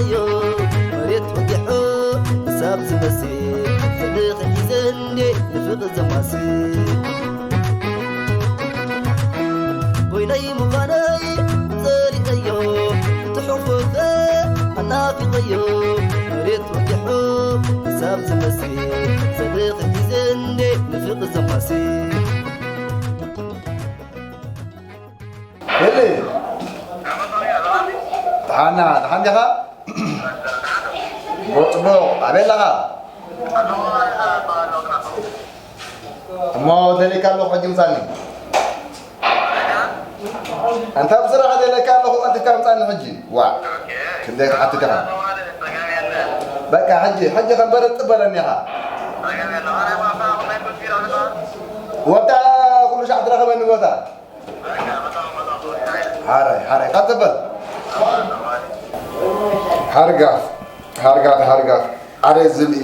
እዮ መሬት ወጊሑ ክሳብ ዝመስል፣ ፍቕሪ ሒዘ እንዴ ንፍቕሪ ዘማስል። ኮይነይ ምዃነይ ጸሊኤዮ፣ ትሑፎተ ኣናፊቐዮ፣ መሬት ወጊሑ ክሳብ ዝመስል፣ ፍቕሪ ሒዘ እንዴ ንፍቕሪ ዘማስል። ሄሊ፣ ደሓና፣ ደሓን ዲኻ? ጽቡቕ፣ ጽቡቕ። ኣበይ ኣለኻ? እሞ ደሊካ ኣለኹ፣ ሕጂ ምጻኒ። ኣንታ ብስራሕ ደሊካ ኣለኹ፣ ቀልጢፍካ ምጻኒ ሕጂ። ዋእ፣ ክንደይ ክሓትት ኢኻ? በቃ፣ ሕጂ፣ ሕጂ ከንበረ ጥበለኒ ኢኻ። ወታ ኩሉ ሻዕ ትረኸበኒ ቦታ። ሓራይ ሓራይ ቀጥበል። ሃርጋፍ ሃርጋፍ ሃርጋፍ። ኣረ ዝብኢ፣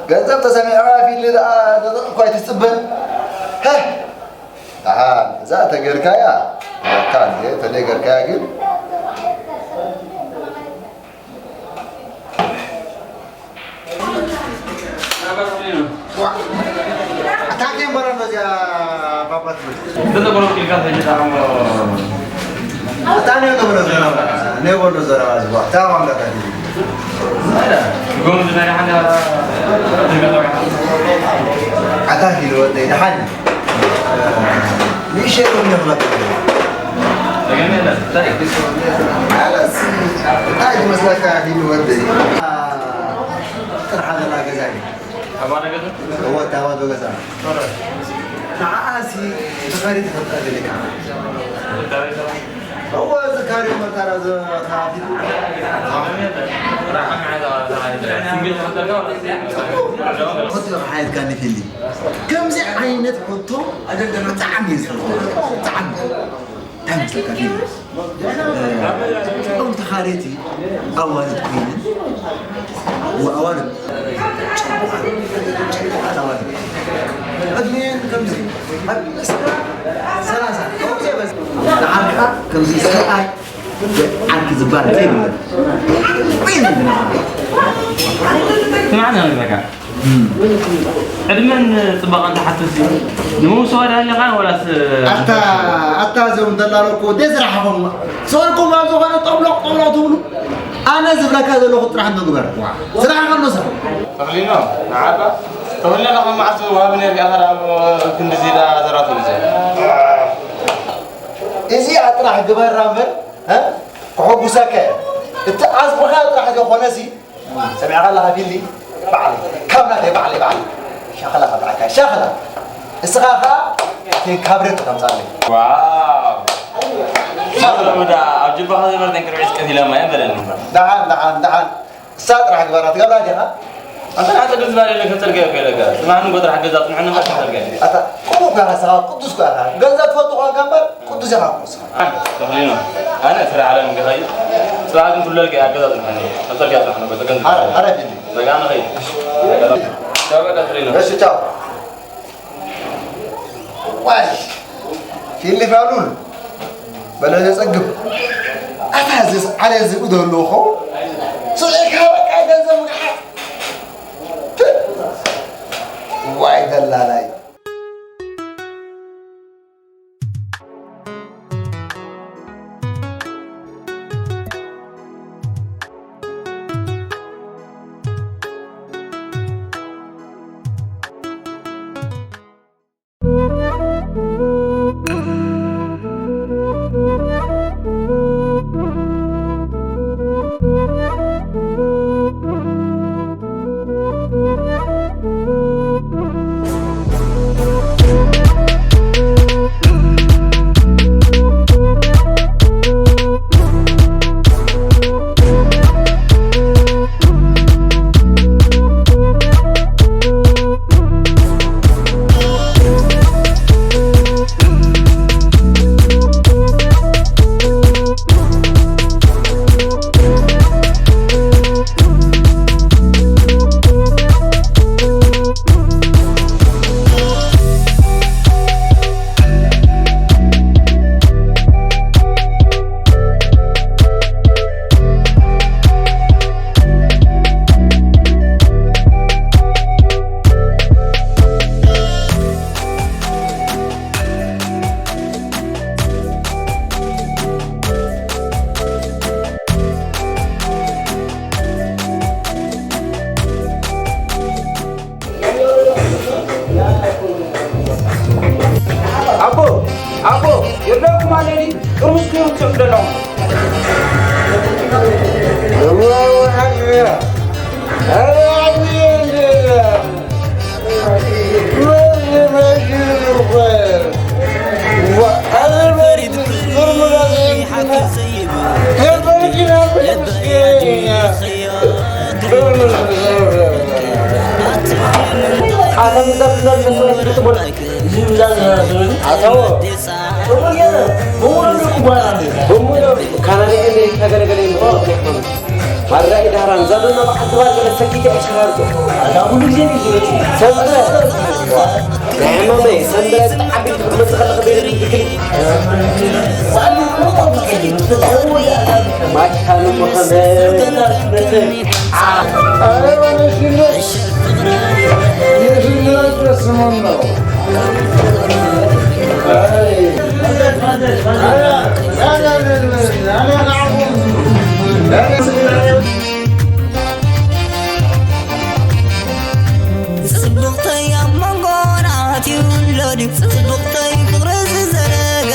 ገንዘብ ተሰሚዕካ ፊል ደኣ ደቂቕ እኳ ኣይትጽበን። ሀህ፣ ደሓን እዛ ተገርካያ። ለካ እንዴ ተደይ ገርካያ ግን። ታኬን በረዶ እዚኣ ባባት። እታ ኔው ተብሎ ዘረባ ኔው በሎ ዘረባ ዝዋ ታዋንጋታ ኣታ ኪሎ ወደይ ደሓን ንእሸ ሎሚ ነኽበጥ። እንታይ ይመስለካ ኪሎ ወደይ? ጥርሓ ዘላ ገዛ እዩ። እወ፣ እታ ባዶ ገዛ። ንዓኣሲ ዝካሪ ትፈልጣ ዘለካ። እወ፣ ዝካሪ መታራ ዘካፊት። ሕቶ ሓየትካ ንፊልዲ። ከምዚ ዓይነት ሕቶ ብጣዕሚ እዩ ዝፈትዎ። ብጣዕሚ። እንታይ መስለካ ፊልም? እቶም ተኻረይቲ ኣዋልድ ኮይነን፣ ወ-፣ ኣዋልድ ጭቡሓት፣ ጭቡሓት ኣዋልድ። ዕድሜን ከምዚ ኣብ ዕስራ፣ ሰላሳ፣ ከምዚ በዝ-፣ ንዓኻ ከምዚ ሰብኣይ ወይ ዓርኪ ዝበሃል ዘይብለን። ወይ ንብለኻ። ስማዕና ንብለካ። ዕድመን ፅባቐን ተሓትት እዩ። ንምውስዋ ዳሃለኻ ወላስ ኣታ ኣታ እዞም ደላሎ እኮ ደስ ራሕኹም ሰልኩም ኣብ ዝኾነ ጠብሎቕ ጠብሎቕ ትብሉ ኣነ ዝብለካ ዘለኹ ጥራሕ ምግበር ስራሕ ከሎ ስራሕ ተኽሊኖ ንዓባ ተኽሊኖ ካብ መዓስ ወሃቢ ነርካ ኢኻ ኣብ ክንድዚ ዳ ዘራቱ ልዘ እዚኣ ጥራሕ ግበራ እምበር እ? ከሐጉሰካ እየ እቲ ዓጽምኻ ጥራሕ ዘይኮነሲ ሰሚዕኻ ኣለኻ ፊሊ ባዕለይ ካብ ናተይ ባዕለይ ባዕለይ ሻኽላ ከብልዓካ ሻኽላ እስኻ ኸዓ እተን ካብሬት ተምፃለይ ዋው ሻኽላ ወዳ ኣብ ጅባኻ ዝነበርተን ቅርዒ ስቀት ኢለማ እየ በለኒ እምበር ደሓን ደሓን ደሓን እሳ ጥራሕ ግበራ ትገብራ ዲኻ ኣንተ ንሓፀግብ ዝባል የለን ከም ፅርግያ እኮ ኢለካ ስማዕኒ ጎ ጥራሕ ገዛ ፅንሐኒ እምበር ከም ፅርግያ ኣታ ቁሙካ ኸ ስኻ ቅዱስ እኮ ኢኻ ገንዘብ ትፈልጡ ኾንካ እምበር ቅዱስ ኢኻ እኮ ስኻ ተኽሊኖ ኣነ ስራሕ ዓለም ገዛ እዩ ፅባሕ ግን ፍለልከ ኣብ ገዛ ፅንሐኒ ኣብ ፅርግያ ፅንሐኒ በቃ ገንዘብ ኣረ ኣረ ፊልም በቃ ኣነ ኸይድ ቻው በቃ ተኽሊኖ እሺ ቻው ዋይ ፊልም ፋሉል በለ ዘጸግብ ኣታ ዝስ ዓለ ዝኡ ዘሎ ኸው ስዒካ በቃ ገንዘብ ምክሓት ዋይ ደላላይ ትብሎ። ካናዳ ገለ ገለ ይምጣ። ማራ ይዳራን ዘበና በዓል ተባል ገለ ሰኪት ያሽራርኩ። ኣታ ኩሉ ግዜ ነው ይዞረች። ሰብረ። ናይ ሕማመይ ሰንበረ ተዓቢ ክትመጽእ ከለኻ ቤት ብክሊ። ማካኑ መኸመ። ኣረ ባለሽነት። የሽነት ስሙን ነው። ጽብቕተይ ኣብ መንጎና ትውለድ ጽብቕተይ ፍቕሪ ዝዘረገ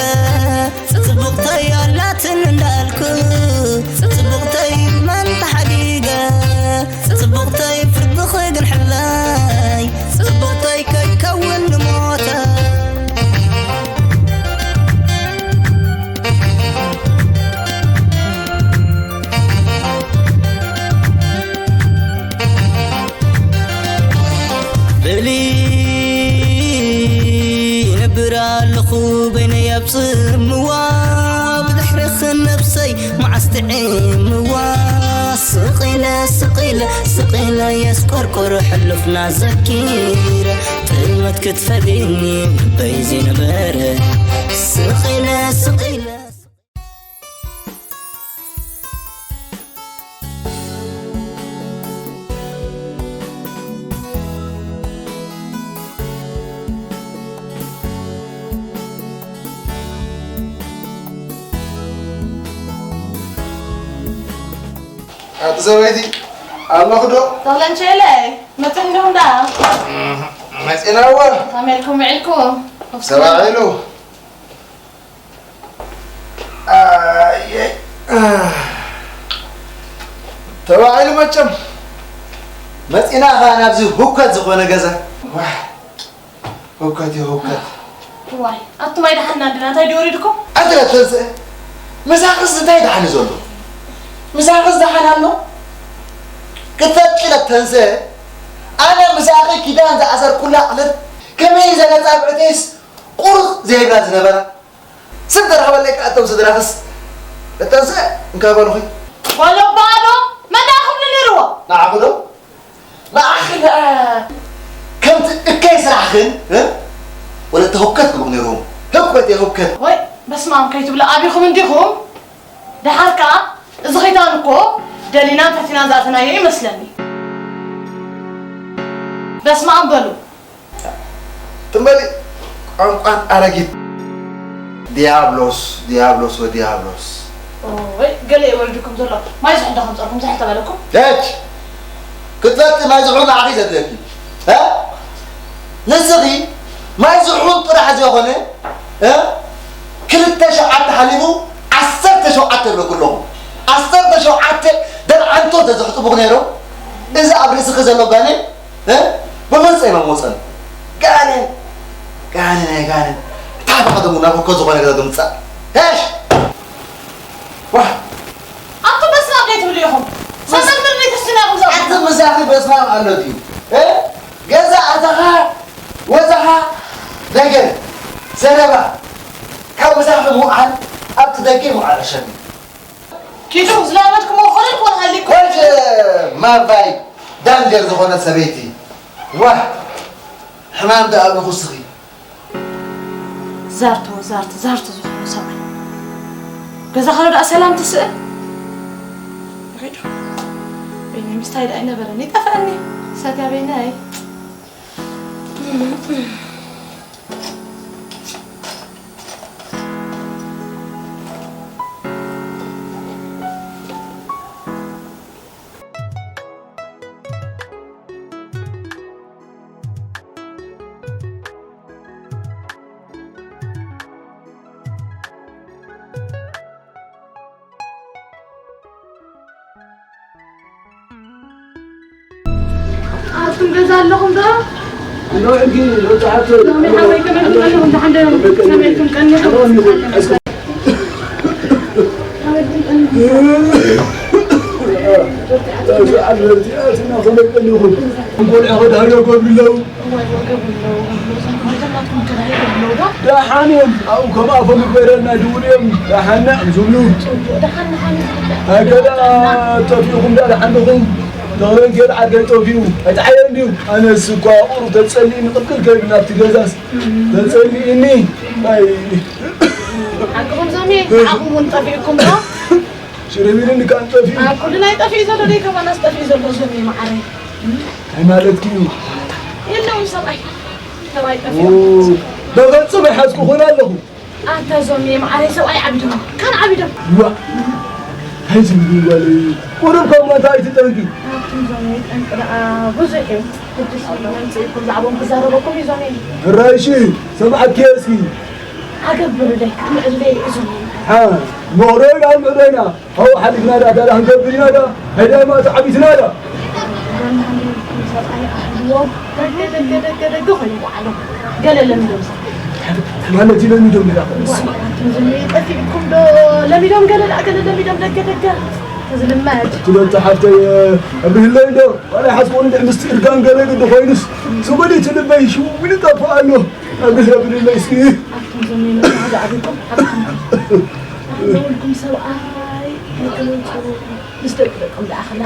ጽብቕተይ ኣላትን እንዳልኩ ጽብቕተይ መን ተሓዲገ ጽብቕተይ ፍርድኺ ግን ሕለይ ጽብቕተይ ከይከውን ንሞተ በሊ ይነብር ኣለኹ በይነይ ኣብ ጽምዋ ብድሕርኺ ነብሰይ መዓስ ትዕምዋ ስቕ ኢለ ስቕ ኢለ ስቕ ኢለ የስቆርቆር ሕሉፍና ዘኪረ ጥልመት ክትፈድኒ ልበይ ዘይነበረ ስቕ ኢለ ስቕ ኢለ ኣቲ ሰበይቲ ኣለኹ ዶ? ተኽለንቸለይ መፅሕ እንዲኹም ደኣ? መፂና እወ። ከመይ ኢልኩም ውዒልኩም? ሰባዒሉ። ኣየ። ተባዒሉ መቸም። መፂና ኸዓ ናብዚ ህውከት ዝኾነ ገዛ። ዋይ። ህውከት እዩ ህውከት። ዋይ ኣቱም ኣይደሓንና እንዲና እንታይ ድዩ ወሪድኩም? ኣንተ ተንስእ ምሳኽስ እንታይ ደሓን ዘሎ? ምሳኽስ ደሓን ኣሎ? ክትፈልጢ ኢለ ተንስእ ኣነ ምሳኺ ኪዳን ዝኣሰርኩላ ዕለት ከመይ ዘነፃ ብዕተይስ ቁርፅ ዘይብላ ዝነበራ ስም ተረኸበለይ ከኣቶም ስድራኽስ እተንስእ እንካበልኹ ወለባዶ መዳኹም ንርዎ ንዓኹ ዶ ንዓኺ ደኣ ከምቲ እከይ ስራሕኽን እ? ወለተ ህውከት ክብሉ ነይሮም። ህውከት እየ ህውከት። ወይ በስመ ኣብ ከይትብሉ ኣቢኹም እንዲኹም። ደሓር ከኣ እዚ ኺዳን እኮ ደሊናን ፈቲናን ዝኣተናዮ ይመስለኒ። በስመ ኣብ በሉ። ትም በሊ ቋንቋን ኣረጊት። ዲያብሎስ ዲያብሎስ ወዲያብሎስ። ኦይ ገለ ይወርድኩም ዘሎ ማይ ዝሕን ዶ ከምፀልኩም ዝሕን ተበለኩም። ደች ክትፈቲ ማይ ዝሕን ንዓኺ ዘድለኪ እ? ንስኺ ማይ ዝሕን ጥራሕ ዘይኮነ እ? ክልተ ሸውዓተ ሓሊፉ ዓሰርተ ሸውዓተ እብለኩ ኣለኹ። ዓሰርተ ሸውዓተ ደርዓንቶ ተዘሕጥቡኹ ነይሮም። እዚ ኣብ ርእስኺ ዘሎ ጋኔን እ? ብመንፀይ መሞፀን ጋኔን ጋኔን ናይ ጋኔን ታባኻ ደሞ ናብ እኮ ዝኾነ ገዛ ደምፃእ ሄሽ ዋ ኣንቱ በስማም ዘይትብሉ ኢኹም። ሰሰን ምድሪ ተስናኹም ዘ ኣቲ ምሳኺ በስማም ኣሎ ድዩ እ? ገዛ ኣተኻ ወዛኻ ነገር ዘረባ ካብ ምሳኺ ምውዓል ኣብቲ ደገ ምውዓል ኣሸኒ ኪዱ ዝለመድኩሞ ኾነ ክኾን ሃሊኩ ወልድ ማባይ ዳንጀር ዝኾነት ሰበይቲ ዋህ ሕማም ደኣ ኣብ ንኹስኺ ዛርቶ ዛርቶ ዛርቶ ዝኾኑ ሰብኣይ ገዛኻ ዶ ደኣ ሰላም ትስእል ሪዶ በይነይ ምስታይ ደኣ ኣይነበረን ይጠፍአኒ ሰትያ በይነይ ኣለኹም ዶ? እንዶ ሕጂ ሎቲ ሓፍተ ሎሚ ሓወይ ከመይ ትቐንኹም? ደሓን ዶ ሰመይኩም ቀኒኹም? እዛ ዓመት እዚኣ ስና ከመይ ቀኒኹም? እንቆልዑ ከድሃሎ ገብርለው። እዋይ ወገብርለው፣ ገብርለው፣ እዞም መጀመርያትኩም ከድሃሎ ገብርለው ዶ? ደሓን እዮም። ኣብኡ ከም ኣፎም ይግበረልና ድውል እዮም። ደሓና እዮም ዝብሉ። ደሓን፣ ደሓን፣ ደሓን። ኣገዳ ጠፊእኹም ዳ ደሓን ዲኹም? ተኽለን ገይሩ ዓርጋይ ጠፊኡ። ኣይተዓየን ድዩ? ኣነስ እኳ ቁሩብ ተጸሊእኒ ቅልቅል ከይዱ ናብቲ ገዛስ። ተጸሊእኒ። ኣይ። ሓቅኹም ዞሜ፣ ንዓኹም እውን ጠፊእኩም ዶ? ሽረቢኒ ንካን ጠፊኡ። ኣብ ኩሉ ናይ ጠፊኡ ዘሎ ደይ ከባናስ ጠፊኡ ዘሎ ዞሜ መዓረይ። እንታይ ማለትኪ እዩ? የለውም ሰብኣይ። ሰብኣይ ኦ፣ ጠፊኡ። በፈጹም ኣይሓዝኩኹን ኣለኹ። ኣታ ዞሜ መዓረይ ሰብኣይ ዓቢዶም። ካን ዓቢዶም። ዋ። እንታይ ዝብሉ ጓለይ? ቁሩብ ካብ ሞት ኣይትጠንቂ። ኣቱም ዞሜ ጠንቂ ደኣ ብዙሕ እዩ። ሕጅስ መምጽእኩም ዛዕባኦም ክዛረበኩም እዩ ዞሜ። ሕራይ እሺ፣ ሰምዓኪ እስኪ። ዓገብ በሉለይ፣ ምዕዱለይ እዩ ዞሜ። ሓ፣ ምዕዶይና፣ ምዕዶይና። ሃው ሓሊፍና ዳ፣ ዳዳ ክንገብር ኢና ዳ፣ ሃይዳ ማእቲ ዓቢትና ዳ። ሰብኣይ ኣሕልዎም፣ ደገ፣ ደገ፣ ደገ፣ ደገ ኮይኑ ውዓሎም። ገለ ለሚዶም ሳ። ማለት እዩ ለሚዶም ዳ። ዋይ፣ ኣቱም ዝኒ ጠፊእኩም ዶ? ለሚዶም ገለ ዳ፣ ገለ ለሚዶም ደገ፣ ደገ። ዝልመድ። ትለቲ ሓፍተይ፣ ኣብርህለይ ዶ? ዋላ ሓስቦን እንድሕ ምስቲ እርጋን ገለ ግዲ ኮይኑስ፣ ስጉዲ ትልበይ ሽው ይጠፍእ ኣሎ። ኣብርህ፣ ኣብርህለይ እስኪ። ኣቱም ዝኒ መተዓዳዕብኩም፣ ኣቱም። ኣለውልኩም ሰብኣይ፣ ኣይተመንጽኡ። ምስ ደቂ ደቆም ዝኣኽላ፣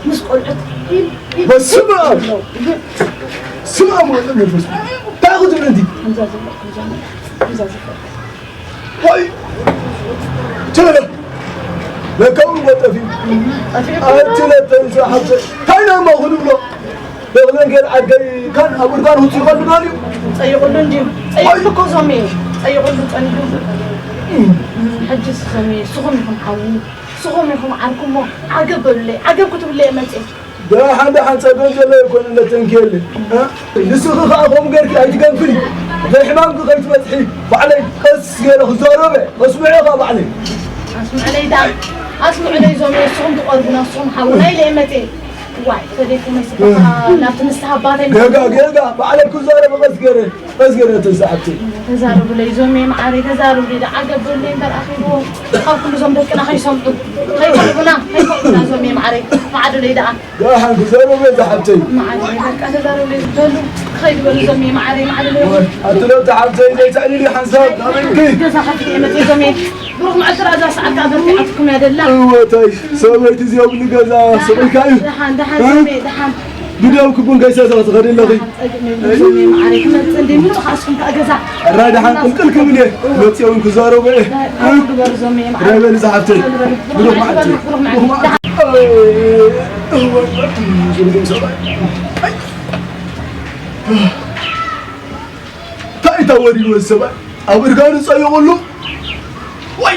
ምስ ቆልዑት ሂል፣ ሂል፣ በስመ ኣብ! ሂል ኣለዉ። ስመ ኣብ ወወልድ ወመንፈስ ቅዱስ። እንታይ ኢኹም ትብሉ እንዲ? ከምዛ ዘሎ፣ ከምዛ፣ ከምዛ ዘሎ። ወይ! ቸለ! ለካ እውን ጠፊኡ። ጠፊኡ። ኣቲ ለተንሳ ሓብተ፣ እንታይ ኢና እሞ ክንብሎ? ደኽለን ገይር ዓድገይ ካን ኣብ እርጋን ውፅእ ይኸሉ ዶ ድዩ? ጸይቑሉ እንድዩ። ጸይቑሉ እኮ ዞሜ። ጸይቑሉ ጸኒሑ። ሕጅስ ዞሜ፣ ንስኹም ኢኹም ሓዉ። ንስኹም ኢኹም ዓርኩ እሞ ዓገብ በሉለይ፣ ዓገብ ክትብለይ እየ መፅኤ። ደሓን ደሓን ፀገም ዘሎ ኣይኮነን፣ ለተንክየለይ። እ? ንስኺ ኸዓ ከምኡ ገይርኪ ኣይትገንፍሊ። ዘይሕማምኪ ከይትበፅሒ ባዕለይ ቀስ ገይረ ክዛረበ፣ ከስምዖ ኸዓ ባዕለይ። ኣስምዑለይ ደኣ፣ ኣስምዑለይ ዞም፣ ንስኹም ትቐርቡና፣ ንስኹም ሓውና ኢለ እየ መፅኤ። ዋይ፣ ፈደይኩመስ በቃ ናብቲ ንስሓ ኣባተይ ጌጋ፣ ጌጋ፣ ባዕለይ ክዛረበ ቀስ ገይረ፣ ቀስ ገይረ ተንስሓብቲ። ተዛረቡለይ ዞሜ መዓረይ፣ ተዛረቡለይ ደኣ፣ ዓገብ በሉለይ እምበር ኣኺልዎም። ካብ ኩሉ እዞም ደቅና ከይሰምዑ፣ ከይኮልዑና፣ ከይኮልዑና ዞሜ መዓረይ፣ መዓዱለይ ደኣ። ደሓን ክዛረቡ እየ ዝሓብተይ። መዓዱለይ በቃ ተዛረቡለይ በሉ፣ ክኸይዱ በሉ ዞሜ መዓረይ፣ መዓዱለይ። ኣቲ ለቲ ሓብተይ ዘይትዕልሊ ሓንሳብ ናበይንኪ? ገዛ ከፊተ እየ መፅየ ዞሜ። ብሩኽ መዓልቲ ራዛ ሰዓት ከኣ በርቲዓትኩም እያ ደላ። እወ፣ ታይ ሰበይቲ እዚኦም ንገዛ ስቕ ኢልካ እዩ። ደሓን፣ ደሓን፣ እ? ሰበይ፣ ደሓን። ግደውኪ ቡን ከይሰተኺ ትኸዲ ኣለኺ። ደሓን፣ ጸግም የብሉን፣ ሰበይ መዓረይ፣ ክመጽእ እንደ ምሉእ ከኣ እስኹም ከኣ ገዛ። ሕራይ ደሓን ቅልቅል ክብል እየ። እወ። መጽየ እውን ክዛረቦ እየ። እ? ግበሩ፣ ዞሜ መዓረይ። ሕራይ በሊ ዝሓፍተይ። በሉ፣ በሉ። ብሩኽ መዓልቲ። ብሩኽ መዓልቲ። ደሓን። እወ፣ ዝብሉም ሰብኣይ። እንታይ እዩ ወሪድዎ ሰብኣይ? ኣብ እርጋኑ ጸይቑሉ። ዋይ!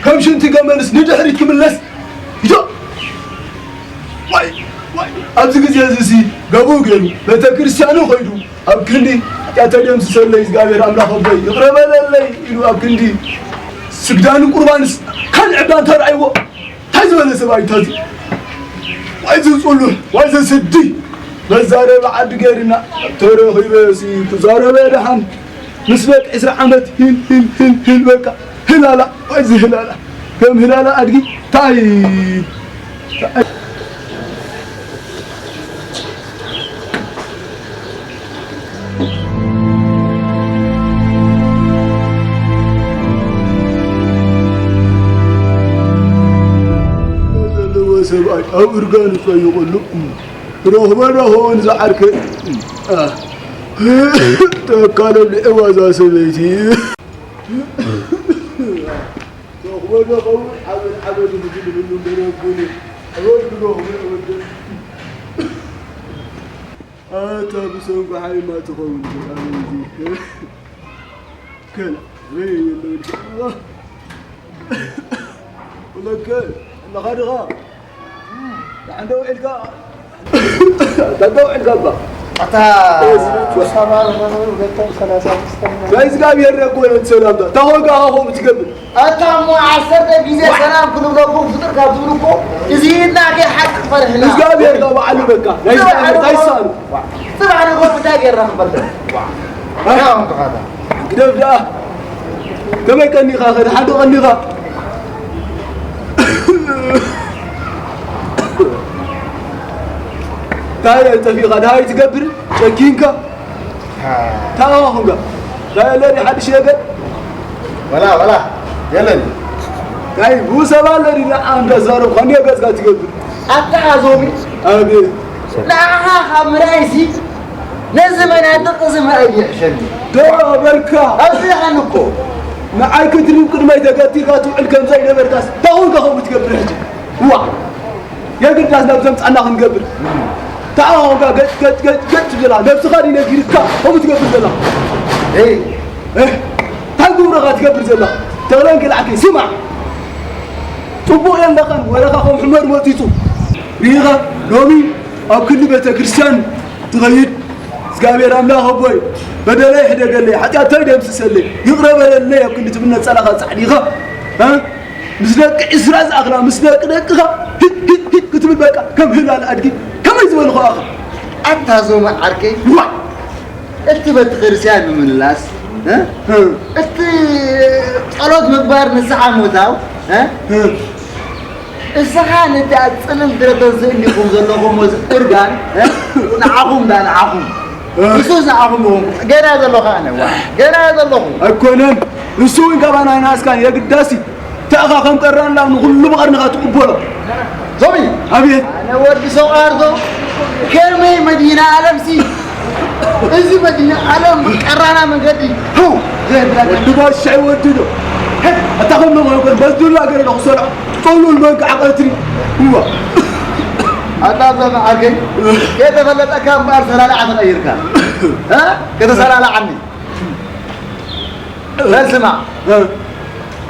ከም ሽንቲ ገመልስ ንድሕሪት ክምለስ። ይቶ! ዋይ! ዋይ! ኣብዚ ግዜ እዚ ሲ ገቡ ገይሩ ቤተ ክርስቲያኑ ኸይዱ ኣብ ክንዲ "ሓጢኣተይ ደምስሰለይ እግዚኣብሔር ኣምላኽ ኣቦይ ይቕረ በለለይ" ኢሉ ኣብ ክንዲ ስግዳን ቁርባንስ ካልዕ ዕዳ እንተርኣይዎ እንታይ ዝበለ ሰብኣይ እዩ እዚ? ዋይ ዝጽሉሕ፣ ዋይ ዘስዲ። መዛረቢ ዓዲ ገይርና ተረኺበ ሲ ክዛረበ ደሓን ምስ በቅ ዕስራ ዓመት ሂል ሂል ሂል ሂል በቃ ህላላ፣ ዋይ እዚ ህላላ። ከም ህላላ ኣድጊ ታይ ዘለዎ ሰብኣይ ኣብ እርጋኑ ጸይቑሉ ረኽበ ረኽበን ዝዓርከ ተካለ ብዕዋዛ ሰበይቲ ረኽበ ረኽቡ ሓበን ሓበን ዝብል ህሉ እንደረጉን ኣበይ ክረኽቡ ወደ ኣታ ብሰንኩ ሓይማ ትኸውን ኣበይ እዚ ከላ ኣበይ የለውን ወለከ ኣለኻ ድኻ ደሓን ዶ ውዒልካ ደሓን ዶ ውዒልካ እባ ኣታ ሰባ ናይ እግዚኣብሔር ደጎ ሰላምታ። ታኾንካ ኸ ከምኡ ትገብር? ኣታ እሞ ዓሰርተ ግዜ ሰላም ክንብለኩም ፍጡር ካብ ትብሉ እኮ፣ እዚ ኢድና ከይሓቅቕ ፈሪሕና። እግዚኣብሔር ዶ በዓሉ በቃ። ናይ እግዚኣብሔር እንታይ ይሳኑ? ጽባሕ ንግሆ እንታይ ጌርና ክንበልዕ? ዋ። ዋ። ዋ። ግደፍ ደኣ። ከመይ ቀኒኻ? ከድሓዶ ቀኒኻ? እንታይ ጠፊእኻ? ደሃይ ትገብር? ጨኪንካ? ታዋ ኹንጋ። እንታይ ኣሎ ድዩ ሓድሽ ነገር? ወላ፣ ወላ፣ የለን። እንታይ ብኡ ሰብ ኣሎ ድዩ ንዓ እንዳዛረብካ እንድዮ ገጽካ ትገብር? ኣታ ኣዞሚ። ኣቤት። ንዓኻ ካብ ምርኣይሲ ነዚ መናድቕ እዚ ምርኣይ ይሕሸኒ። ዶ በልካ። ኣብዚኻኒ እኮ። ንዓይ ክትሪም ቅድመይ ተገቲርካ ትውዕል ከም ዘይነበርካስ እንታይ ኾንካ ከምኡ ትገብር ሕጂ? ዋ! የግዳስ ናብ ዘምጻና ክንገብር። ተዓዋውጋ ገጭ፣ ገጭ፣ ገጭ፣ ገጭ ትብል ዘላ። ነብስኻ ድዩ ነጊርካ ከምኡ ትገብር ዘላ? ኤይ! ኤህ! እንታይ ጉብረኻ ትገብር ዘላ? ተኽለን ክልዓከይ፣ ስማዕ! ጽቡቕ የለኻን፣ ወረኻ ከም ሕመር መጢጡ። ርኢኻ፣ ሎሚ ኣብ ክሊ ቤተ ክርስቲያን ትኸይድ፣ እግዚኣብሔር ኣምላኽ ኣቦይ፣ በደለይ ሕደገለይ፣ ሓጢኣተይ ደምስሰለይ፣ ይቕረ በለለይ ኣብ ክንዲ ትብል ነጸላኻ ጻዕዲኻ፣ እ? ምስ ደቂ ዒስራ ዝኣኽላ፣ ምስ ደቂ ደቅኻ፣ ሂድ፣ ሂድ፣ ሂድ ክትብል በቃ፣ ከም ህላል ኣድጊ፣ ከመይ ዝበልኹ ኣኻ? ኣታ ዞማ ዓርከይ፣ ዋይ! እቲ ቤተ ክርስቲያን ምምላስ፣ እ? እ። እቲ ጸሎት ምግባር ንስሓ ምእታው፣ እ? እ። እስኻ ነቲ ኣብ ጽልል ድረተን ስእሊኹም ዘለኹም እዚ ኡርጋን፣ እ? ንዓኹም ዳ ንዓኹም። እ። ንሱስ ንዓኹም ይኹም። ገና ዘለኹ ኣነ፣ ዋ፣ ገና ዘለኹ። ኣይኮነን። ንሱ እውን ካባና ኣይነኣስካን፣ የግዳሲ። ተኣኻ ከም ቀራን ላም ንኹሉ ብቐርንኻ ትቕበሎ። ዞቢ! ኣቤት! ኣነ ወዲ ሰውዓርዶ፣ ከመይ መድህና ዓለምሲ፣ እዚ መድህና ዓለም ብቀራና መንገዲ፣ ህው! ዘየብላ ወዲ ባሻይ ወዲ ዶ? ኣታ ከም ነጎ ይኮን፣ በዚ ዱላ ገይረ ዶ ክሰልዖ? ጸሉል መንክዓ ቀትሪ። እዋ! ኣታ ዘመ ዓርከይ፣ ከይተፈለጠካ እምበኣር ሰላልዓ ተቐይርካ። እ? ከተሰላልዓኒ። በል ስማዕ፣ እ።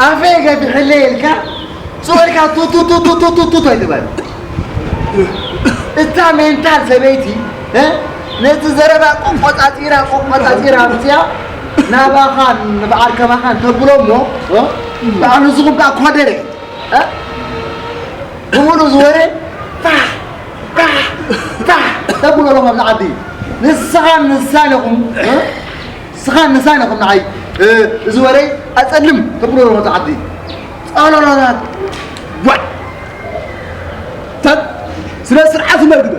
ኣፈይ ገፊሕለይ ኢልካ፣ ጽወልካ ቱ ቱ ቱ ቱ ቱ ቱ ቱ ኣይትበል። እታ ሜንታል ሰበይቲ፣ እ፣ ነቲ ዘረባ ቆቆጻጺራ፣ ቆቆጻጺራ ኣምጽያ፣ ናባኻን ንበዓል ከማኻን ተብሎ እሞ፣ እ፣ በዓል ንስኹም ከኣ ኳደረ፣ እ፣ ብምሉእ ዝወረ ፋሕ፣ ፋሕ፣ ፋሕ ተብሎ ኣለኹም ኣብዚ ዓዲ። ንስኻን ንሳን ኢኹም፣ እ? ንስኻን ንሳን ኢኹም ንዓይ፣ እ፣ እዚ ወረ ኣጸልም ተብሎ ኣለኹም ኣብዚ ዓዲ። ጸሎሎታት። ዋይ! ተት-፣ ስነ ስርዓት መግበ።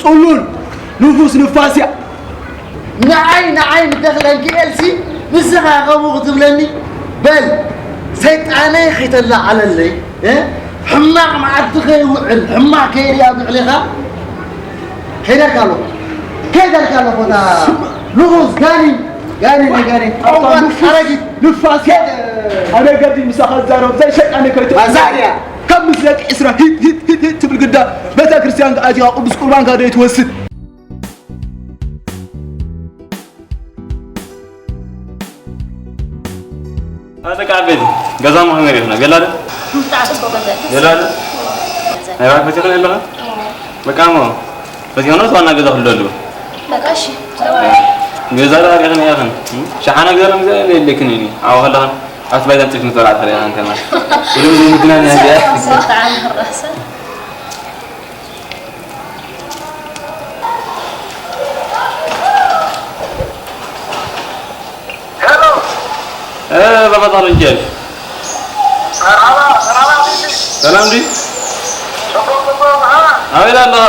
ጽሉል፣ ንፉስ፣ ንፋስያ። ንዓይ፣ ንዓይ ንተኽለን ክኤልሲ ንስኻ ከምኡ ክትብለኒ? በል ሰይጣነይ ከይተላዓለለይ፣ እ? ሕማቕ መዓልቲ ከይውዕል፣ ሕማቕ ከይርኢ ኣብ ልዕሌኻ ከይደልካ ኣለኹ። ከይደልካ ኣለኹ፣ እታ ንኡስ ጋኔን፣ ጋኔን፣ ጋኔን። ኣውራ ንፉስ፣ ኣረጊት። ንፋስ። ከይደ- ኣነ ገዲ ምሳኻ ዝዛረብ፣ ዘይ ሰይጣነይ ከይተ- ኣዛርያ። ካብ ምስ ደቂ ዕስራ ሂድ፣ ሂድ፣ ሂድ፣ ሂድ ትብል ግዳ ቤተ ክርስቲያን ኣቲኻ ቅዱስ ቁርባንካ ደይ ትወስድ። ኣነ ከዓ ቤት ገዛ ሞ ከመይ ሪኢኽና? ገላ ዶ? ብጣዕሚ ጽቡቕ ገዛ እዩ። ገላ ዶ? ናይ ባዕልኪ ፈቲኽን ኣለኻ? እዎ። በቃ ሞ ፈቲኽን ዋና ገዛ ክልደሉ። በቃ እሺ። ገዛ ዶ ሪኢኽን ኢኽን? ሸሓና ገዛ ዶ ገዛ የለክን እኒ። ዓዋ ከለኽን ኣብቲ ባይታ ጽፍ ምትበላ ትኽእል ኢኽን ከማ። ኢሉ ምግናን ናይ ሰላም ሰላም። ሄሎ። እ፣ ባባ ጣሉ እንጀል። መርሓባ፣ መርሓባ፣ ፊፊ። ሰላም ድዩ? ጽቡቕ፣ ጽቡቕ፣ መርሓባ። ኣበይ ኣለኻ?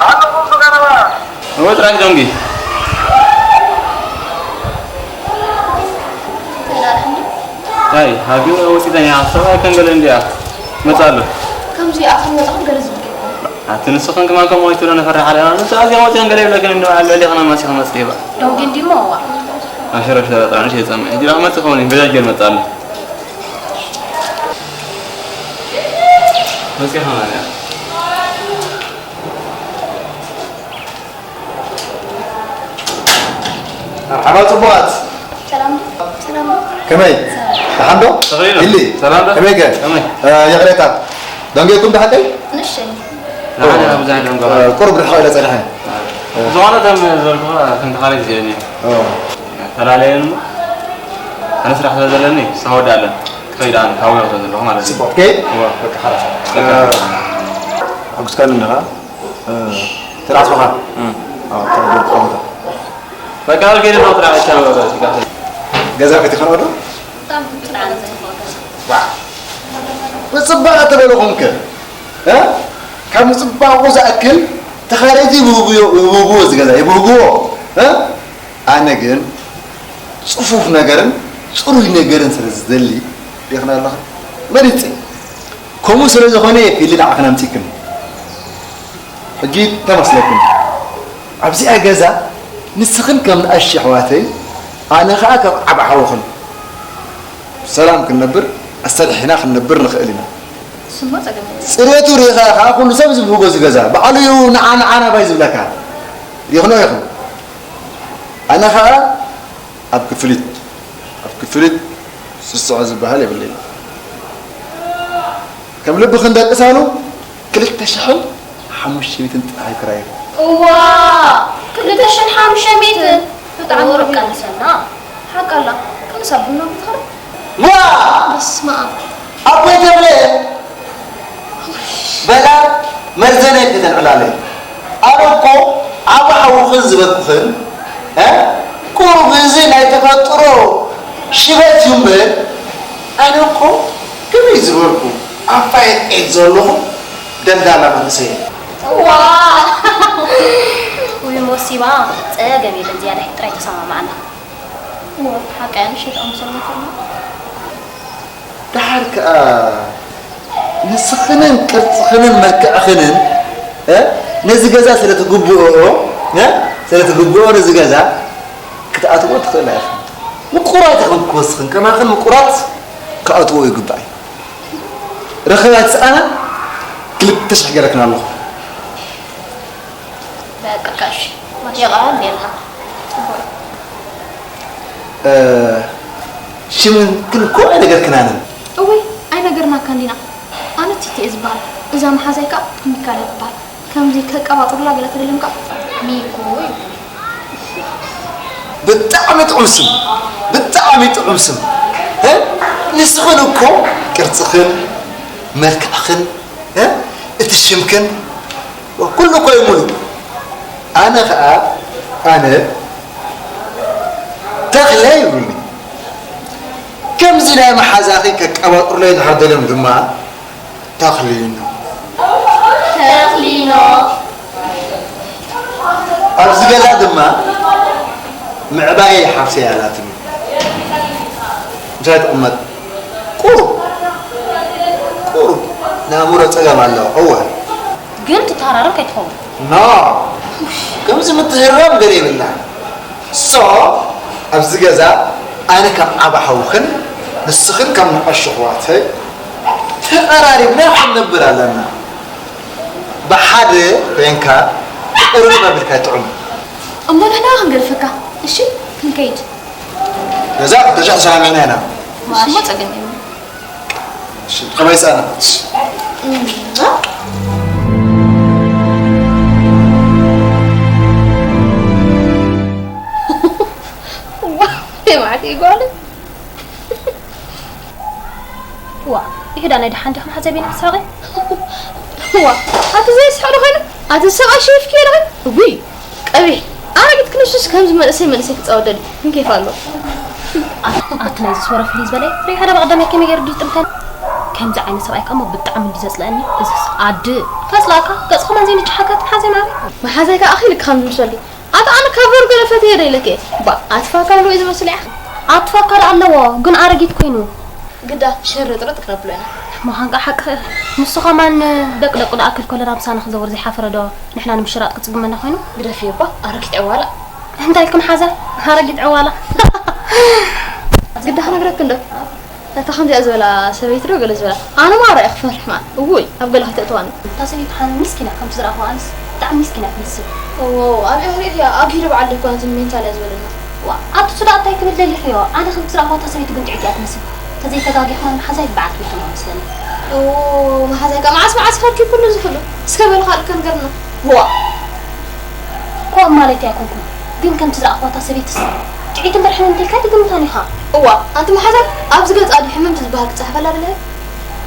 ኣለኹ፣ ብቐረባ። እወ፣ ጥራሕ ዶንጊ። እንታይ፣ ሃቢው ወሲደን እያ፣ ሰብኣይ ከም ገለ እንድያ። መጻ ኣሎ። ከምዚ ኣኽል መጻኹም ገለ ዝብል። ኣቲ ንስኽን ከማን ከምኡ ኣይትብሎ ነፈርሕ ኣለና። ንሱ ኣዝያ ወፂኣን ገለ ይብለክን እንዲ በዓል ልዕሊ ኸና ማሲ ክመፅእ ይባ። ዶንጊ እንዲሞ እዋ። ኣሽረሽ ተረጥራ ንሽ የፀምዕ። እንዲ ዳኽ መፅእ ኸውን እዩ፣ በጃጅ ገይር መፃ ኣሎ። መፅእ ኸማን እያ። መርሓባ ጽቡቓት። ሰላም። ሰላም። ከመይ? ሰላም። ደሓን ዶ? ተኽሊሉ። ኢሊ። ሰላም ዶ? ከመይ ከ? ከመይ? እ፣ ይቕሬታ። ደንጌኩም ብሓቀይ? ንእሽተይ። ንሓደ ብዙሕ ደንጎ። እ፣ ቁሩብ ርሕቕ ኢለ ጸኒሐ። ዝኾነ ከም ዝበልኩኻ ከም ተኻለ ግዜ እየ። ኦ። ተላለየን እሞ ኣነ ስራሕ ስለ ዘለኒ ንሳ ወዳለን ክኸይድ ኣነ ካብ ወረቕ ዘለኹ ማለት እዩ። ጽቡቕ። ከይድ? እወ። በቃ ሓራስ። በቃ። እ፣ ኣጉስካኒ እንዲኻ? እ፣ ተላዕስኻ? እም። ኣዎ፣ ተላዕስኻ ቦታ። በቃ፣ ኣብ ከይደ ነው ጥራሕ ብቻ ነው በቃ፣ ሲጋር። ገዛ ከይትኸርኦ ዶ? ብጣዕሚ ጽቡቕ ገዛ። ዋ። ብጽባቐ ተበለኹምከ? እ? ካብ ምጽባቑ ዝኣክል ተኻረይቲ ይብህጉዮ፣ ይብህጉዎ እዚ ገዛ፣ ይብህጉዎ። እ? ኣነ ግን ጽፉፍ ነገርን ጽሩይ ነገርን ስለ ዝደሊ፣ ይኽና ኣለኻ መሪጸ። ከምኡ ስለ ዝኾነ፣ ፊልድ ዓኽን ኣምጺክን። ሕጂ ተመስለኩም። ኣብዚኣ ገዛ ንስኽን ከም ንኣሽቱ ኣሕዋተይ፣ ኣነ ኸኣ ከም ዓቢ ሓውኽን ሰላም ክንነብር፣ ኣሰሪሕና ክንነብር ንኽእል ኢና። እሱማ ጸገም የለን። ጽሬቱ ርኢኻ ኸኣ ኩሉ ሰብ ዝብህጎ እዚ ገዛ፣ ባዕሉ እዩ ንዓ ንዓ ናባይ ዝብለካ። ርኢኽኖ ኢኹም። ኣነ ኸኣ ኣብ ክፍሊት፣ ኣብ ክፍሊት ስስዖ ዝበሃል የብለይን። ከም ልብኽን ደቂ ሳሉ ክልተ ሽሕን ሓሙሽተ ሚእትን ጥራይ ክራይ እዩ። እዋ! ክልተ ሽሕን ሓሙሽተ ሚእትን! ብጣዕሚ ቁሩብ ቀንሰልና። ሓቅ ኣላ። ክንሳ ቡና ክትኸርብ? ዋ! በስመ ኣብ። ኣቦይ ተብለ! በላ መርዘነይ ከተልዕላለይ። ኣነ እኮ ዓቢ ሓውኽን ዝበልኩኽን፣ እ? ቁሩብ እዚ ናይ ተፈጥሮ ሽበት እዩ እምበር፣ ኣነ እኮ ከመይ ዝበልኩ ኣፋየት ዒድ ዘለኹ ደልዳላ መንእሰይ እየ። ዋ! ውይ ሞሲባ፣ ጸገም የለን ዝያዳ ጥራይ ተሰማማዕና። እወ፣ ሓቃ እያ፣ ንሸይጠኦም ሰለሞን ከሎ። ደሓር ከኣ ንስኽንን ቅርጽኽንን መልክዕኽንን፣ እ፣ ነዚ ገዛ ስለ ትግብኦ፣ እ፣ ስለ ትግብኦ ነዚ ገዛ ክትኣትዎ ትኽእላ ኢኽን። ምቁራት ኢኽን ክወስኽን፣ ከማኽን ምቁራት ክኣትዎ ይግባእ እዩ። ረኸባት ሰኣና ክልተ ሽሕ ገይረክን ኣለኹ። በቃ እሺ፣ ይቕራል የላ። ጽቡቕ። እ፣ ሽምክን እኮ ኣይነገርክናንን። እውይ፣ ኣይነገርናካን ዲና? ኣነ ቲቲ እየ ዝበሃል። እዛ መሓዛይ ከኣ ሚካል እያ ትበሃል። ከምዚ ከቀባጥሩላ ገለ ተደልዮም ከኣ። ሚኩ ይበሃል። ብጣዕሚ ጥዑም ስም፣ ብጣዕሚ ጥዑም ስም። እ? ንስኽን እኮ ቅርጽኽን፣ መልክዕኽን፣ እ? እቲ ሽምክን፣ ኩሉ እኮ እዩ ሙሉእ። ኣነ ኸኣ፣ ኣነ ተኽለ ይብሉኒ። ከምዚ ናይ መሓዛኺ ከቀባጥሩለይ እንድሕር ደልዮም ድማ፣ ተኽሊኖ። ተኽሊኖ። ኣብዚ ገዛ ድማ ምዕባየ ሓፍተይ ኣላትኒ። እንታይ ትቕመጥ? ቁሩብ፣ ቁሩብ ናይ ኣእምሮ ጸገም ኣለዋ። እወ። ግን ትተሃራረብ ከይትኸውን። ኖ፣ ከምዚ ምትህራም ገለ የብላን። ሶ፣ ኣብዚ ገዛ ኣነ ከም ዓቢ ሓውኽን ንስኽን ከም ንኣሽቱ ኣሕዋተይ ተቐራሪብና ክንነብር ኣለና። ብሓደ ኮይንካ ቅርብ ኣቢልካ ይጥዑም። እሞ ንሕና ክንገድፈካ። እሺ፣ ክንከይድ። ገዛ ክልተ ሽሕ ተሰማሚዕና ኢና። እሺ፣ እሞ ጸገም የብሉን። እሺ፣ ከመይ ሰኣና? እዋ፣ የማዕት ይጓለ። ዋ፣ ይሄዳ ናይ ደሓን ዲኻ መሓዛ ቤና ትስሕቂ? ዋ፣ ኣቲ ዘይስሕቕ ዶ ኮይኑ? ኣቲ ሰብኣይ ሸይፍኪ ዶ ኮይኑ? እጉይ፣ ቀቢሕ። ኣረጊት ክንሱስ ከምዚ መንእሰይ መንእሰይ ክጻወት ደሊ። እንኬፍ ኣሎ። ኣቲ ናይዚ ስወረ ፍልይ ዝበለ፣ ሪኢኻ ዶ ብቐዳማይ ከመይ ገይሩ ድዩ ጥምተን? ከምዚ ዓይነት ሰብኣይ ከኣ እሞ ብጣዕሚ እንዲ ዘጽልኣኒ፣ እዝስ ኣድ ከጽላእካ፣ ገጽ ከማን ዘይንጭሓካ መሓዘይ ማሪ። መሓዘይ ከኣ ኣኺ ልክኻ ምምሰሉ። ኣታ ኣነ ካብ በር ገለ ፈትየ ዶ ኢለኪ እየ? ባ፣ ኣትፋካ ኣለዎ እዩ ዝመስል እያ። ኣትፋካ ዶ ኣለዎ፣ ግን ኣረጊት ኮይኑ። ግዳ ሽርጥርጥ ክነብሎ ኢና። ምዃንካ ሓቅኺ ኢኺ። ንሱ ኸማን ደቂ ደቁ ደኣ ክልኮለና ምሳና ክዘውር ዘይሓፈረ ዶ ንሕና ንምሽራጥ ክጽግመና ኮይኑ? ግደፍዮ እባ፣ ኣረጊት ዕዋላ። እንታይ ኢልክን ሓዛ? ኣረጊት ዕዋላ። ግዳ ክነግረክን ዶ? እታ ከምዚኣ ዝበላ ሰበይቲ ዶ ገለ ዝበላ? ኣነ ማራ እየ ክፈርሕ ማራ። እውይ፣ ኣብ ገለ ከይተእትዋኒ። እታ ሰበይቲ ሓን ሚስኪና ከምቲ ዝረኣኹዋ ኣነስ ብጣዕሚ ሚስኪና ትመስል። እዎ፣ ኣብኣ ሪእኽያ? ኣግሂደ በዓል ደኳን ዝን ሜንታል እያ ዝበለና። ዋ፣ ኣቲ እሱ ደኣ እንታይ ክብል ደሊኽዮ? ኣነ ከምቲ ዝረኣኹዋ እታ ሰበይቲ ግን ጥዕይቲ እያ ትመስል። ተዘይተጋጊኹ መሓዛይ በዓልቲ ቤቶም እያ መስለኒ። እዎ፣ መሓዛይ ከ መዓስ መዓስ ኢኻ ድዩ ኩሉ እዚ ኩሉ? እስከ በል ካልእ ከ ንገርና። ዋ። ከምኡ ማለተይ ኣይኮንኩን፣ ግን ከምቲ ዝረኣኽዋ እታ ሰበይትስ ጥዕይትን በርሕንን እንተልካያ ትግምታን ኢኻ። እዋ፣ ኣንቲ መሓዛይ፣ ኣብዚ ገጻ ድዩ ሕምምቲ ዝበሃል ክጽሕፈላ ደለየ?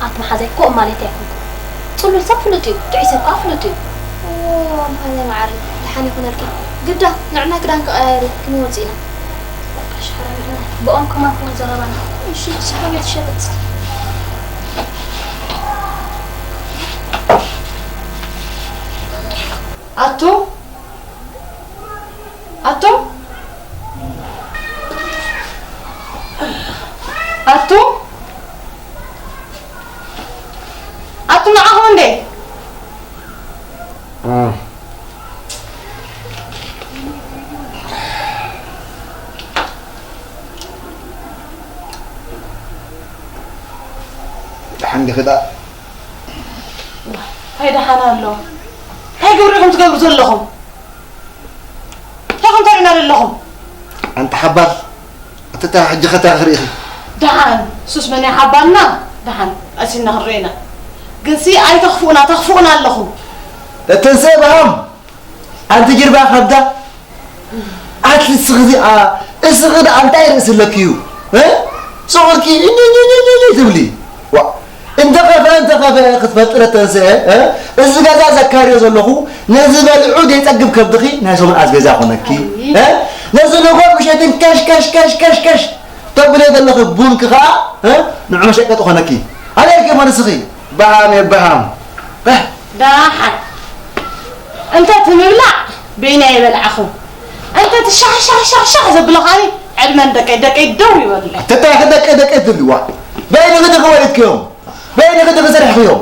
ኣንቲ መሓዛይ፣ ከምኡ ማለተይ ኣይኮንኩን። ጽሉል ሰብ ፍሉጥ እዩ፣ ጥዑይ ሰብ ከኣ ፍሉጥ እዩ። ኦ፣ መሓዛይ መዓረይ፣ ደሓን ይኹነልኪ። ግዳ፣ ንዕና ክዳን ክቐያየር እዩ፣ ክንወጽእ ኢና። በቃ፣ እሺ፣ ሓራይ ንዕና። ብኦም ከማን ክንዘረባ ኢና። እሺ፣ እሺ፣ ሓቢር ትሸበጥ። ኣቱ ኣቱ ኣቱ ኣቱ ንዓኹም እንዴ? ደሓን ዲኺ ደኣ? እንታይ ደሓን ኣሎ? እንታይ ግብሪ ኢኹም ትገብሩ ዘለኹም? እንታይ ኢኹም ተሪእና ዘለኹም? ኣንቲ ሓባር፣ እቲ ተራ ሕጂ ኸ እንታይ ክትርኢ ኢኺ? ደሓን፣ ሱስ መን ይሓባና? ደሓን፣ ቀሲና ክንርኢ ኢና። ግንሲ ኣይተኽፍኡና፣ ተኽፍኡና ኣለኹም። እተንሰ ብሃም፣ ኣንቲ ጅርባ ከብዳ፣ ኣቲ እስኺ እዚኣ፣ እስኺ ደኣ እንታይ ርእሲ ኣለኪ እዩ? እ? ስቕ ኢልኪ እኝኝኝኝኝ ትብሊ። ዋ፣ እንተኸፍአ፣ እንተኸፍአ ክትፈልጢ ረተንስአ፣ እ? እዚ ገዛ ዘካርዮ ዘለኹ፣ ነዚ በሊዑ ዘይጸግብ ከብድኺ ናይ ሰሙን ኣስቤዛ ኮነኪ። ኣይ። እ? ነዚ ንጎ ምሸትን ከሽ፣ ከሽ፣ ከሽ፣ ከሽ፣ ከሽ ተብልዮ ዘለኺ ቡንኪ ኸኣ፣ እ? ንዑ መሸቀጢ ኮነኪ። ኣበይ ርኪ እሞ ንስኺ? በሃም እየ፣ በሃም። እ? ደሓን። እንተ እቲ ምብላዕ በይነይ ኣይበልዓኹን። እንተ እቲ ሻሕ ሻሕ ሻሕ ሻሕ ዘብሎ ኸኣኒ ዕድመ ንደቀይ፣ ደቀይ ደው ይበሉለይ። ኣተታ ደቀይ ደቀይ ትብልዋ። በይንኺ ዲኺ ወሊድክዮም? በይንኺ ዲኺ ዘርሕኽዮም?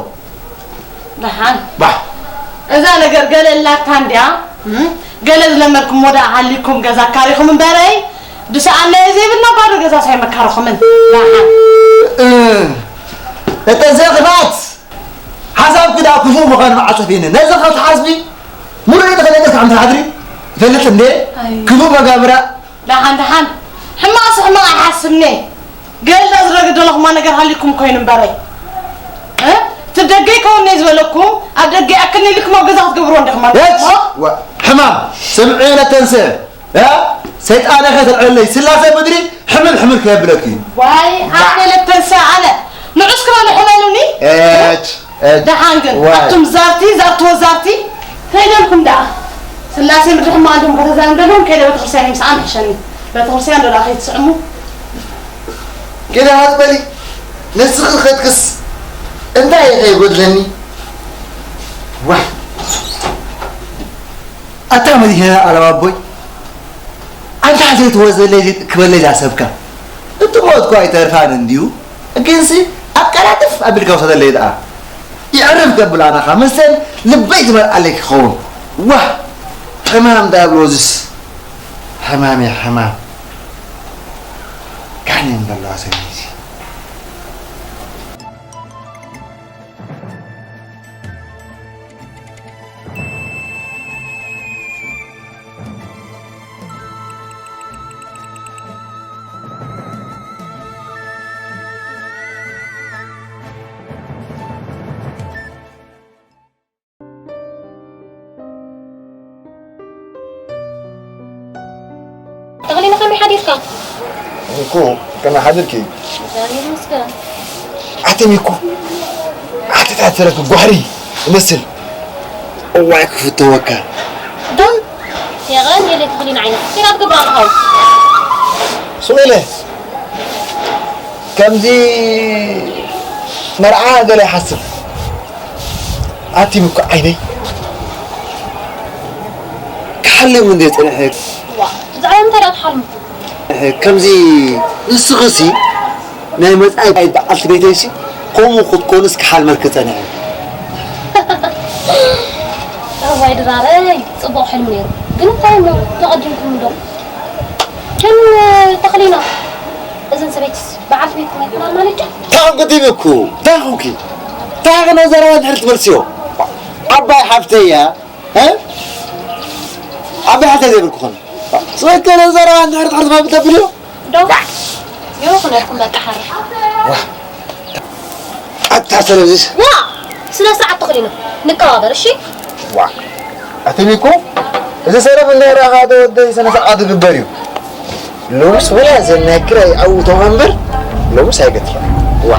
ደሓን። ባህ። እዛ ነገር ገለ እላታ እንድያ፣ እም፣ ገለ ዝለመድኩሞ ደኣ ሃሊኩም ገዛ ኣካሪኹም እምበረይ፣ ብሰኣናዮ ዘይብልና ባዶ ገዛስ ኣይመካርኹምን። ደሓን። እ፣ እተዘ ክፋት ሓሳብኪ ደኣ ክፉእ ምዃኑ መዓስ ኣፍየኒ? ነዚ ካብ ትሓስቢ፣ ምሉእ ኢድኺ ደቂስኪ ከም ትሓድሪ ይፈልጥ እንዴ? ኣይ። ክፉእ መጋብራ። ደሓን፣ ደሓን። ሕማቕሲ ሕማቕ ኣይሓስብኒ። ገለ ዝረግደለኹማ ነገር ሃሊኩም ኮይኑ እምበረይ። እ? እቲ ደገ ይከውን እየ ዝበለኩም፣ ኣብ ደገ ይኣክል ኢልኩም ኣብ ገዛ ክትገብርዎ እንዲኹም ማለት የት? ነው። ዋ፣ ሕማም፣ ስምዒ ነተንስእ። እ? ሰይጣን ኢኺ ተልዕለለይ፣ ስላሴ ምድሪ ሕምል ሕምል ከየብለኪ። ዋይ፣ ኣነ ለተንስእ ኣነ። ንዑስ ክበሉ ሕመሉኒ። ኤች፣ ኤች። ደሓን ግን፣ ዋይ። ኣቱም ዛርቲ፣ ዛርቲ ወዛርቲ፣ ከይደልኩም ደኣ። ስላሴ ምድሪ ሕማቕ እንዲኹም ከተዛንደሎም፣ ከይደ ቤተክርስትያን ምሳኣን ሕሸኒ። ቤተክርስትያን ዶ ደኣ ከይትስዕሙ? ኪዳ ሃጽ በሊ፣ ንስኺ ኸድክስ እንታይ ኢኺ ይጎድለኒ? ዋይ። ኣታ መዲሄና ኣለዋ ኣቦይ፣ ኣንታ ዘይትወዘለይ ዘይትእክበለይ ዛሰብካ። እቲ ሞት እኳ ኣይተርፋን እንድዩ፣ ግንሲ ኣቀላጥፍ ኣቢልካ ውሰደለይ ደኣ። ይዕርፍ ከብል ኣናኻ መሰል ልበይ ዝመልኣለይ ክኸውን። ዋህ! ሕማም ዳብሎዝስ። ሕማም እያ ሕማም። ጋኔን ዘለዋ ሰበይቲ። ተኽሊና ከመይ ሓዲርካ? እኮ ከመይ ሓዲርኪ? እግዚኣብሔር ይመስገን። ኣቲ ሚኩ፣ ኣቲ ታተረክ ጓህሪ ይመስል። እዋይ ክፍተወካ። ዶ? የቐን የለ ተኽሊና ዓይና። ሴራ ትገብር ኣለኻ። ሱቕ ኢለ። ከምዚ መርዓ ገለ ይሓስብ። ኣቲ ሚኩ ዓይነይ። ክሓልም እንደ ጸንሐ። ዋ፣ ብዛዕባ እንታይ ደኣ ትሓልሙ? ከምዚ ንስኽሲ ናይ መጻኢ በዓልቲ ቤተይሲ ከምኡ ክትኮንስ ክሓልመልኪ ጸኒሐ። እዋይ ድራረይ፣ ጽቡቕ ሕልሚ ነይሩ። ግን እንታይ እሞ ተቐዲምኩም ዶ? ግን ተኽሊና፣ እዘን ሰበይትስ በዓልቲ ቤትኩም ኣይኮናን ማለት ድዩ? እንታይ ኮንኩ ትብኩ? እንታይ ኮንኪ? እንታይ ኮነ ዘረባ እንድሕር ትመልስዮ? ዓባይ ሓፍተይ እያ። እ? ዓባይ ሓፍተይ ዘይብልኩ ኾነ። ጽወከረ ዘረባ እንድሕር ትሕር ትባብ ተብልዮ? ዶ? ይኹነልኩም በቃ ሓር። ዋ። ኣታ ሰለዚስ? ዋ! ስነ ስርዓት ተኽሊና። ንከባበር፣ እሺ? ዋ። ኣተሚኩ? እዚ ሰለፍ እናይ ረኣኻ ዶ ወደይ ሰነፍ ኣድግበር እዩ። ሎምስ ወላ ዘናይ ክራይ ኣውቶ መንበር ሎምስ ኣይገትረን። ዋ።